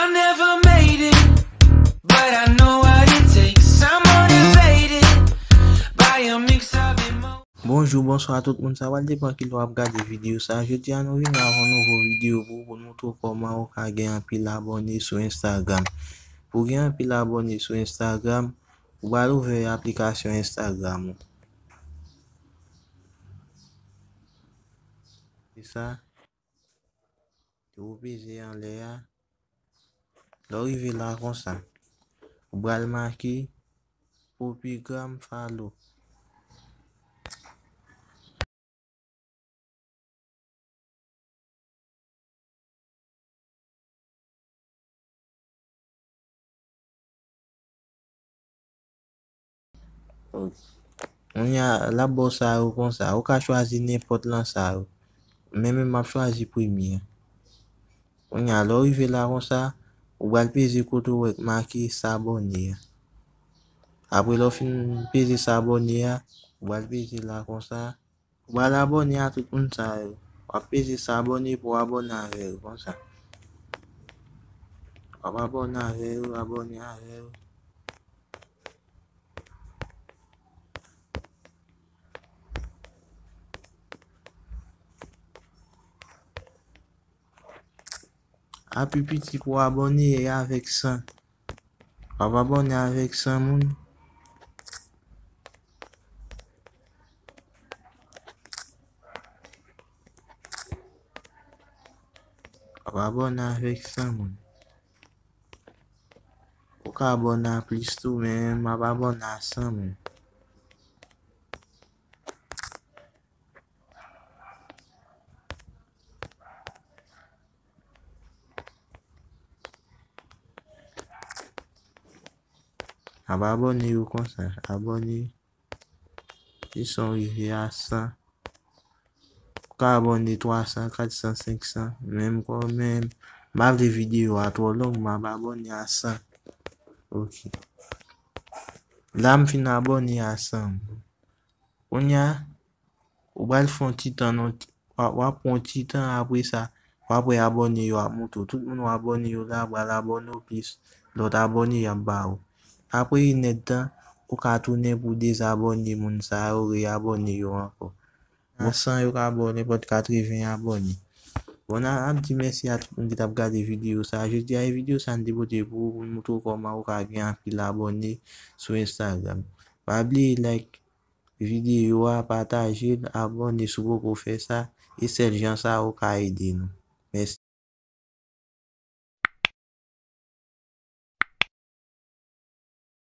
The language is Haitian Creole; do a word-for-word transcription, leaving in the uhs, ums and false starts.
I never made it, but I know what it takes. I'm motivated by a mix of emotions. Bonjou, bonswa tout moun. Sa pral depann kilè w ap gade videyo sa. Jodi a nou vin avèk yon nouvo videyo pou, pou nou montre w kòman ou ka gen anpil abòne sou Instagram. Pou gen anpil abòne sou Instagram, ou pral ouvè aplikasyon Instagram ou. Se sa. Ou peze anlè a. Lè w rive la konsa, ou pral make Popigram Follow. Kounye a, l ap ba w sa yo konsa. Ou ka chwazi nenpòt lan sa yo. Men menm m ap chwazi premye a. Kounye a, lè w rive la konsa, ou pral peze kote w wè k make s'abonner a. Apre lè w fin peze s'abonner a, ou pral peze la konsa. Ou pral abòne a tout moun sa yo. W ap peze s'abonner pou w abòne avè yo konsa. W ap abòne avè yo, abòne avè yo. A pi piti pou w abòne e avèk san. W ap abòne avèk san moun. W ap abòne avèk san moun. Ou ka abòne a plis tou, men m ap abòne a san moun. Ap abòne yo konsa. Abòne. Jis w rive a san. Ou ka abòne twa san, kat san, senk san. Men m kò, men m pa vle videyo a twò long, m ap abòne a san. Ok. La m fin abòne a san. Kounye a, ou pral fè yon ti tan, non, w ap, w ap pran yon ti tan, apre sa, w ap wè abòne yo ap monte w. Tout moun w abòne yo la pral abòne w plis, lòt abòne y ap ba ou. Apre inèdtan, ou ka tounen pou dezabòne moun sa yo, reyabòne yo ankò. Bon, san yo ka ba w nenpòt katreven abòne. Bon, n ap di mèsi a tout moun ki t ap gade videyo sa. Jodi a, e videyo sa n te pote pou ou, pou n montre w kòman ou ka gen anpil abòne sou Instagram. Pa bliye like videyo a, pataje l, abòne si w poko fè sa, e sèl jan sa ou ka ede nou.